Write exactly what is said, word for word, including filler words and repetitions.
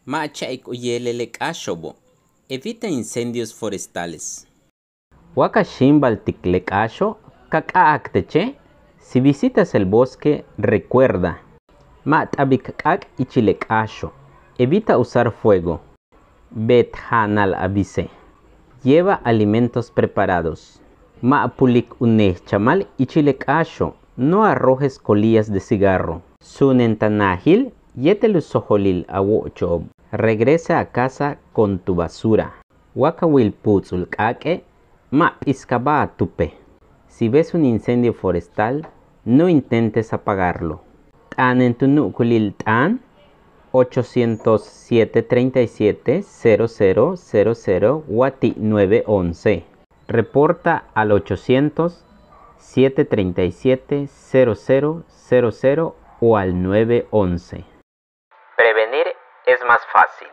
Ma' cha'ik u yéelel le k'áaxo'obo'. Evita incendios forestales. Wa ka xíimbaltik le k'áaxo' ka k'a'ak teche'. Si visitas el bosque, recuerda: ma' t'abik k'aak' ichil le k'áaxo'. Evita usar fuego. Beet ja'anal a bise'. Lleva alimentos preparados. Ma' pulik u neej chamal ichil le k'áaxo'. No arrojes colillas de cigarro. Suunenta naajil yéetel u sojolil a wo'ocho'ob. Regresa a casa con tu basura. Wa ka wil puuts'ul k'aak'e', ma' p'iskaba'al a tupe. Si ves un incendio forestal, no intentes apagarlo. T'anen tu nu'ukulil t'aan, ochocientos siete treinta y siete cero cero cero cero wa ti' nueve once. Reporta al ochocientos siete treinta y siete cero cero cero cero o al nueve once. Prevenir es más fácil.